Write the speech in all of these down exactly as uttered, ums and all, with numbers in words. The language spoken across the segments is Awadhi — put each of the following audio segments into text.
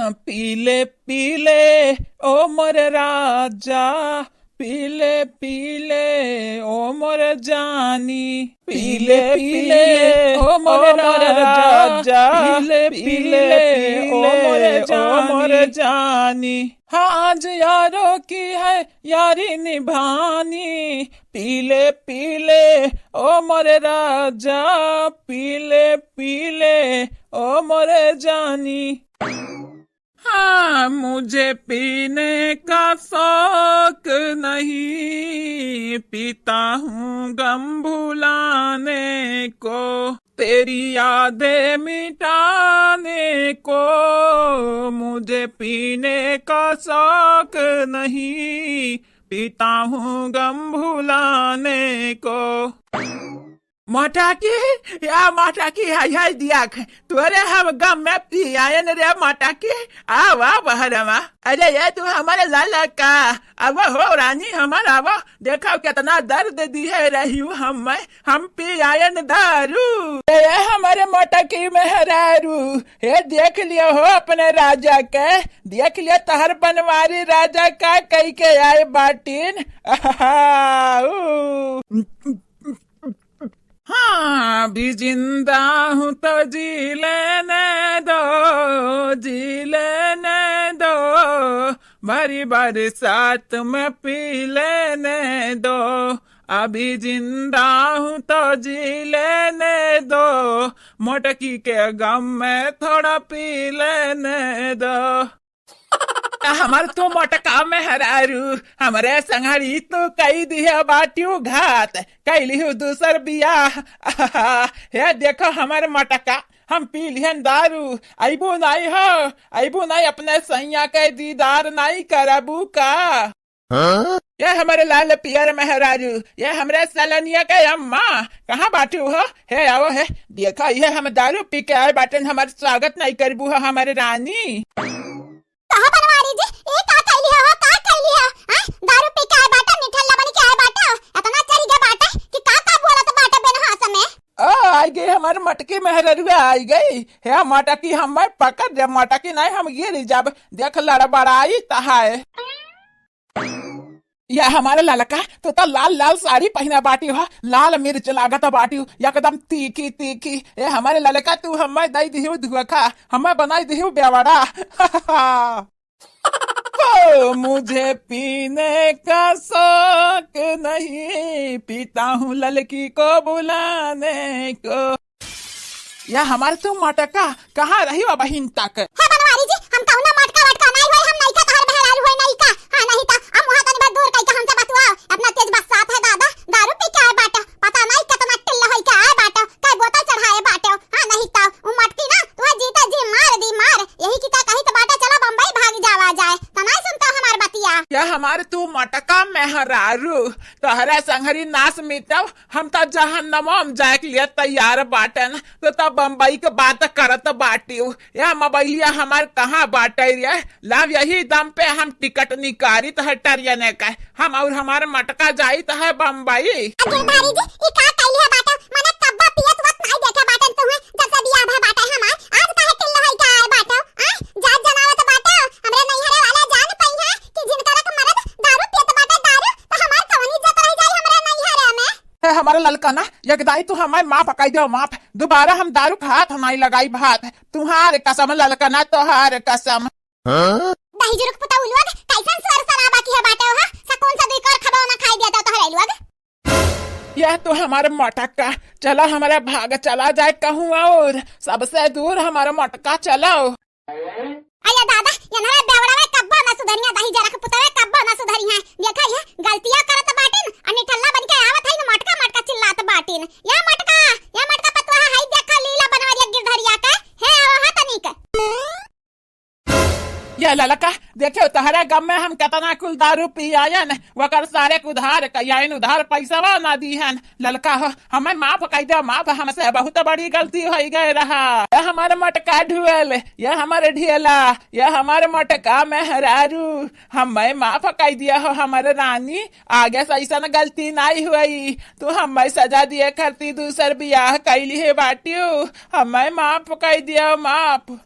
पीले पीले ओ मोर राजा, पीले पीले ओ मोर जानी, पीले पीले ओ मोर राजा, पीले पीले ओ मोर जानी। हाँ, आज यारों की है यारी निभानी, पीले पीले ओ मोर राजा, पीले पीले ओ मोर जानी। हाँ, मुझे पीने का शौक नहीं, पीता हूँ गम भुलाने को, तेरी यादें मिटाने को। मुझे पीने का शौक नहीं, पीता हूँ गम भुलाने को। मोटकी, या मोटकी, हाय हाय दियाक, तोरे हम गम में पियायन रे मोटकी। आवा बहरवा। अरे ये तू हमारे लाला का, अब हो रानी हमार, आवा, देखो कितना दर्द दिहे रही हूँ हम, हम पियायन दारू। ए हमारे मोटकी मेहरारू, हे देख लियो हो अपने राजा के, देख लियो तहर बनवारी राजा का कई के आए बाटिन। आहा, ऊ। हाँ, अभी जिंदा हूँ तो जी लेने दो, जी लेने दो, भरी बरसात में पी लेने दो। अभी जिंदा हूँ तो जी लेने दो, मोटकी के गम में थोड़ा पी लेने दो। हमार तू मोटका मेहरारू, हमरे संगड़ी तू कई दिहे बाटियो घात, कई लिहू दूसर बियाह। हे देखो हमार मोटका, हम पी लिहन दारू, अइबू नाई हो, अइबू नाई अपने सैया के दीदार नाई करबू का? हाँ? ये हमारे लाल पियर मेहरारू, ये हमरे सलनिया के अम्मा, कहाँ बाटू हो? हे आओ हे, देखा ये हम दारू पी के आए बाटन, हमार स्वागत नाई करबू हो हमारे रानी। कहा बनवारी जी, ए का कैली हो, का कैली हो? हैं? दारू पी के आए बाटा, निठल्ला बन के आए बाटा, इतना चढ़ गया बाटा कि का का बोलत बाटा बिन हाथ में। ओ, आई गई हमार मटकी मेहररुआ, आई गई। हे मटकी, हम पकड़ दे, मटकी नहीं, हम गिर जाब। देख लड़बड़ाई त है। या हमारे ललका, तू तो लाल लाल साड़ी पहिना बाटी हो, लाल मिर्च लागत बाटी हो, एकदम तीखी तीखी। ए हमारे ललका, तू हमें दई दिहु धोखा, हमें बनाई दिहु बेवड़ा। ओ, मुझे पीने का शौक नहीं, पीता हूँ ललकी को बुलाने को। या हमार तू मटका, कहाँ रही हो बहिन तक? हे बनवारी जी, हम कहुना मटका वटका नाई होई, हम नइका तोहर मेहरारू होई नइका। हाँ, नहीं ता, हम वहाँ तनी बात दूर कइके हमसे बतुआओ। इतना तेज बरसात है दादा, दारू पी के आए बाटा, पता नहीं कितना टिल्ल होई के आए बाटा, कई बोतल चढ़ाए बाटे। हाँ, नहीं ता, उ मटकी ना, तुहे जीते जी मार दी मार। यही की का कही तो बाटा, चलो बम्बई भाग जावा जाए, त नाई सुनता हमार बतिया। या हमार तू मटका मेहरारू, तोहरा संघरी नास मिटव, हम त जहन्नमो में जाए के लिए तैयार बाटन, तो त बम्बई के बात करत बाटिउ। या मोबाइलिया हमार कहाँ बाटे रे? लाव यही दम पे हम टिकट निकारित है ट्रेन के, हम और हमार मटका जाइत है बम्बई। गिरधारी जी, ई का कैली है बाटे? मने कब्बा पियत वत नाई देखे बाटन तुहे, जब से बियाह भा बाटे हमार, आज काहे टिल्ल होई के आए बाटे? आ? जात जनावत बाटे, हमरे नैहरे वाला जान पई है कि जिनकर के मरद दारू पियत बाटे दारू, त हमार कवन इज्जत रह जाई हमरे नैहरे में? हे हमारे ललकना, एक दाई तू हमें माफ कई दो, माफ। दोबारा हम दारू के हाथ नाई लगाई भात। तुहार कसम ललकना, तोहार कसम। हाँ? दही जुरुक पुताऊ लोग, कैसन स्वर सराबा की है बाटे हो, हा? सकून से दुई कोर खबा ना खाई दिया तो तोहरे लोग। यह तो हमारे मटका, चला हमारे भाग चला जाए कहूँ और, सबसे दूर हमारे मटका चलाओ। अरे दादा, ये ना बेवड़ावे कब्बो ना सुधरिया, दही जरा के पुतावे कब्बो ना सुधरिया। देखा ये गलतिया करत बाटिन, अनि ठल्ला बन के आवत है न मटका मटका चिल्लात बाटिन। या मटका, या मटका पतुआ है, देखा लीला बनवारिया गिरधरिया के, हे आवा हा तनिक। या ललका, देखियो तहरा गम में हम केतना कुल दारू पी आयन, वकर सारे के उधार कयाइन, उधार पैसवा ना दीहन। ललका हो, हमें माफ कई दो, माफ, हमसे बहुत बड़ी गलती होई गए रहा। या हमार मटका ढुएल, या हमार ढेला, या हमार मटका मेहरारू, हमें माफ कई दिया हो हमार रानी, आगे से ऐसन गलती नाई हुई। तू हमें सजा दिए खातिर दूसर बियाह कैली है बाटियो, हमें माफ कई दिया, माफ।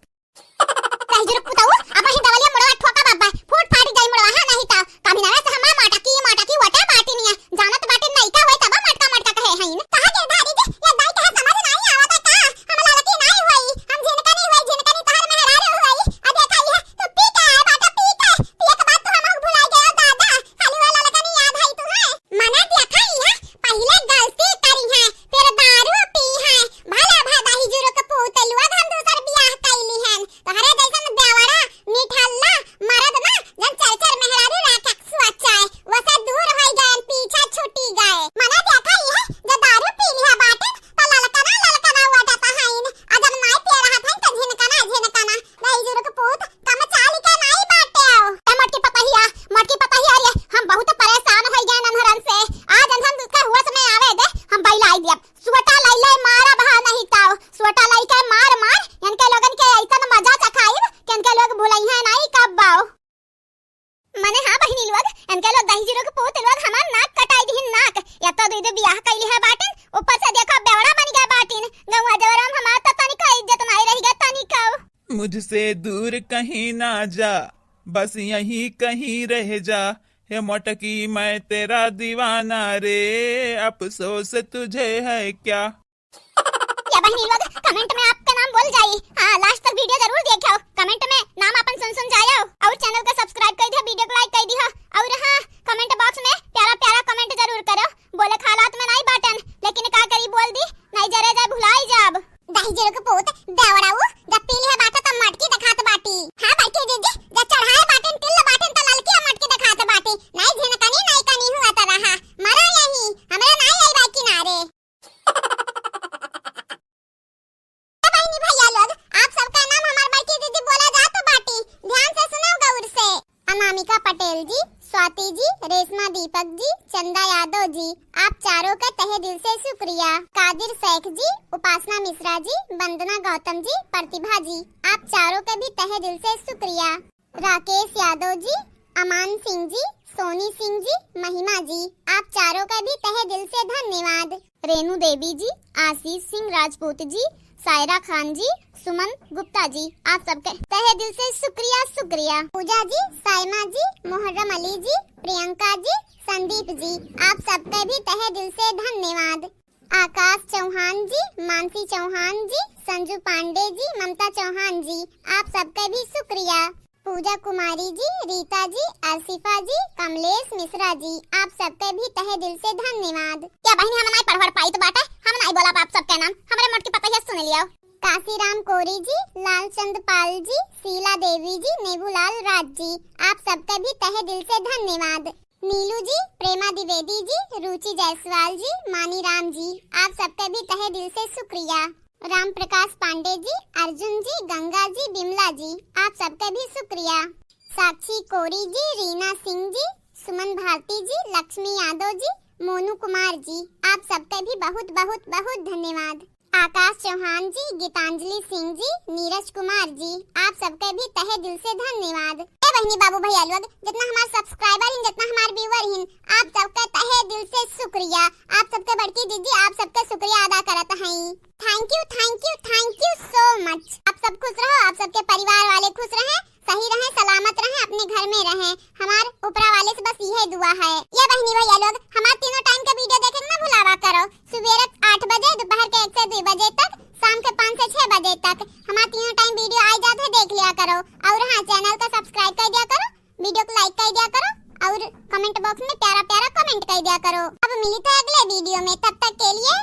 दहिजुरुक पुतऊ, अबहीं दवलिया मुड़वा ठोका बाबा, फूट फाट जाई मुड़वा, हाँ नहीं त। कभी नवे से हमार मटकी, मटकी वटे बाटिन है, जानत बाटिन नहीं का होई तब मटका, मटका कहे हईन। कहा के धारी जी, ये दाई कहे समझ नहीं आवत है का? हम ललकी नहीं होई, हम झिनकनी होई, झिनकनी तोहर मेहरारू होई। आ देखा ये, तू पी के आए बाटा, पी के, पिए के बाद तू हमहू भुलाई गया दादा। खाली वो ललकनी याद है तू है। मना देखा ये, पहिले गलती करी है, फिर दारू पी है। भला भा दहिजुरुक पूत लोग हम दूसर बियाह कैली हन। तोहरे जैसन बेवड़ा, निठल्ला, मरद ना, जन चर चर मेहरारू राखे सोचे, वसे दूर होई गए, पीछे छूटी गए। मना देखा ये, जो दारू पी लिया बाटे, तो ललकना, ललकना हुआ जाता है इन। आ जब नाई पिए रहा था, तो झिनकना, झिनकना। दहिजुरुक पूत, कम चाल के नाई बाटे हो। ए मोटकी पतहिया, मोटकी पतहिया रे, हम बहुत परेशान होई गए नन्हरन से। आज हम तुका होश में आवे दे, हम बइलाई दियब। सोटा लइले मारब हा नहीं ताव, सोटा लइके मार मार, इनके लोगन के ऐसन मजा चखाइब कि इनके लोग भुलइहे नहीं कब्बो। मने हाँ बहिनी लोग, इनके लोग दहिजुरुक पूत लोग हमार नाक कटाई दिहिन नाक। या तो दीदी बियाह कैली है बाटिन, ऊपर से देखो बेवड़ा बन गया बाटिन। गौवा जवरम हमार तो तनिको इज्जत नहीं रह गया, तनिको। मुझसे दूर कहीं ना जा, बस यहीं कहीं रह जा। हे मोटकी मैं तेरा दीवाना रे, अफसोस तुझे है क्या। या बहिनी लोग, comment में आपके नाम बोल जाई। हाँ, last तक video जरूर देखो। Comment में नाम आपन सुन सुन जायो। और channel को subscribe कर दिया, video को like कर दिया। और हाँ, comment box में प्यारा प्यारा comment जरूर करो। बोले के हालात में नहीं बाटन, लेकिन का करी, बोल दी, नहीं जरे जाए भुलाई जाब। दहिजुरुक पूत, बेवड़ाऊ, जब पी लिहे बाटा तब मटकी दिखात बाटी। हाँ बड़की जीजी, जब चढ़ाए बाटिन, टिल्ल बाटिन त ललकी मटकी दिखात बाटी। नहीं झिनकनी, नहीं कनी हुआ त रहा। मरा यहीं, हमरे नहीं आई बा किनारे। ए बहिनी भैया लोग, आप सबका नाम हमार बड़की दीदी बोला जात बाटी, ध्यान से सुनो गौर से। अनामिका पटेल जी, स्वाति जी, रेशमा दीपक जी, चंदा यादव जी, आप चारों का तहे दिल से शुक्रिया। कादिर शेख जी, उपासना मिश्रा जी, वंदना गौतम जी, प्रतिभा जी, आप चारों का भी तहे दिल से शुक्रिया। राकेश यादव जी, अमान सिंह जी, सोनी सिंह जी, महिमा जी, आप चारों का भी तहे दिल से धन्यवाद। रेणु देवी जी, आशीष सिंह राजपूत जी, सायरा खान जी, सुमन गुप्ता जी, आप सबके तहे दिल से शुक्रिया, शुक्रिया। पूजा जी, सायमा जी, मोहर्रम अली जी, प्रियंका जी, संदीप जी, आप सबके भी तहे दिल से धन्यवाद। आकाश चौहान जी, मानसी चौहान जी, संजू पांडे जी, ममता चौहान जी, आप सबके भी शुक्रिया। पूजा कुमारी जी, रीता जी, अर्शिफा जी, कमलेश मिश्रा जी, आप सबके भी तहे दिल से धन्यवाद। या बहिनी, हम नाई पढ़ वढ़ पाइत बाटे, हम नाई बोलब आप सबके नाम, हमरे मोटकी पतहिया सुन लियो। काशीराम कोरी जी, लालचंद पाल जी, शीला देवी जी, नेबूलाल राज जी, आप सबके भी तहे दिल से धन्यवाद। नीलू जी, प्रेमा द्विवेदी जी, रुचि जायसवाल जी, मानी राम जी, आप सबके भी तहे दिल से शुक्रिया। राम प्रकाश पांडे जी, अर्जुन जी, गंगा जी, बिमला जी, आप सबके भी शुक्रिया। साक्षी कोरी जी, रीना सिंह जी, सुमन भारती जी, लक्ष्मी यादव जी, मोनू कुमार जी, आप सबके भी बहुत, बहुत, बहुत धन्यवाद। आकाश चौहान जी, गीतांजलि सिंह जी, नीरज कुमार जी, आप सबके भी तहे दिल से धन्यवाद। ए बहिनी बाबू भैया लोग, जितना हमार subscriber हिन, जितना हमार viewer हिन, आप सबके तहे दिल से शुक्रिया। आप सबके बड़की दीदी आप सबके शुक्रिया अदा करत हई। Thank you, thank you, thank you so much। आप सब खुश रहो, आप सबके परिवार वाले खुश रहें, सही रहें, सलामत रहें, अपने घर में रहें। हमार ऊपरा वाले से बस यह दुआ है। या बहिनी भैया लोग, हमार तीनों time के video देखे के ना भुलावा करो। सुबेरे आठ बजे, दोपहर के एक से दो बजे तक, शाम के पाँच से छह बजे तक हमार तीनों time video आई जात है, देख लिया करो। और हाँ, channel का subscribe कर दिया करो, video को like कर दिया करो और comment box में प्यारा प्यारा comment कर दिया करो। अब मिली थे अगले video में, तब तक के लिए